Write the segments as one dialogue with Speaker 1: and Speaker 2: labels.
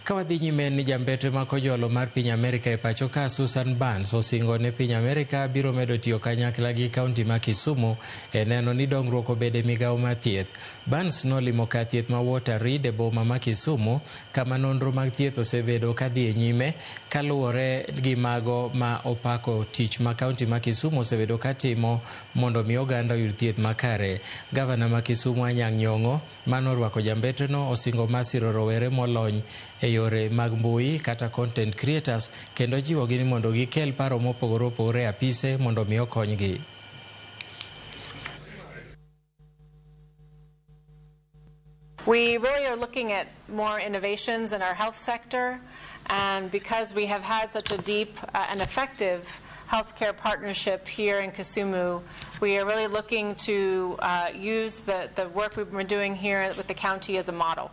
Speaker 1: Ka wadhi nyime ni jambetre ma kojolo mar piny Amerika e pacho ka Susan Barnes osingo ne piny Amerika biro medo tiyo kanyakla gi kaunti ma Kisumu e neno ni dongruok obed e migawo mar thieth. Barnes nolimo kar thieth ma Walter Reed e boma ma Kisumu kama nonro mag thieth osebedo ka dhi e nyime kaluwore gi mago ma opako tich ma kaunti ma Kisumu osebedo ka timo mondo mi oganda oyud thieth makare. Gavana ma Kisumu Anyang' Nyong'o mano orwako jambetreno osingo mar siro rowere molony e yore mag mbui kata content creators kendo jiwogi ni mondo gikel paro mopogore opogore e apise mondo mi okonygi.
Speaker 2: We really are looking at more innovations in our health sector, and because we have had such a deep and effective healthcare partnership here in Kisumu, we are really looking to use the work we've been doing here with the county as a model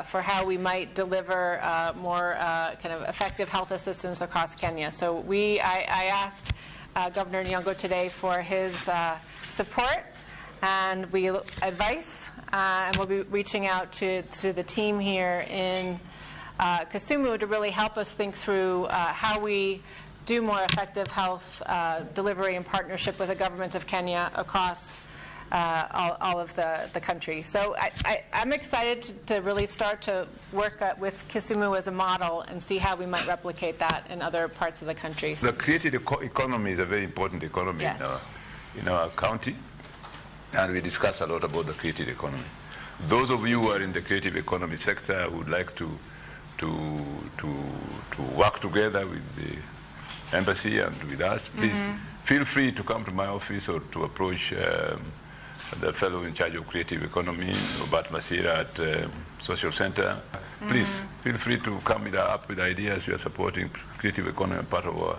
Speaker 2: for how we might deliver more kind of effective health assistance across Kenya. So I asked Governor Nyong'o today for his support and we advice, and we'll be reaching out to the team here in Kisumu to really help us think through how we do more effective health delivery in partnership with the government of Kenya across all of the country. So I'm excited to really start to work with Kisumu as a model and see how we might replicate that in other parts of the country.
Speaker 3: The creative economy is a very important economy in our county, and we discuss a lot about the creative economy. Those of you who are in the creative economy sector who would like to work together with the embassy and with us, please feel free to come to my office or to approach the fellow in charge of creative economy, Robert Masira at Social Center. Please feel free to come up with ideas. We are supporting creative economy, part of our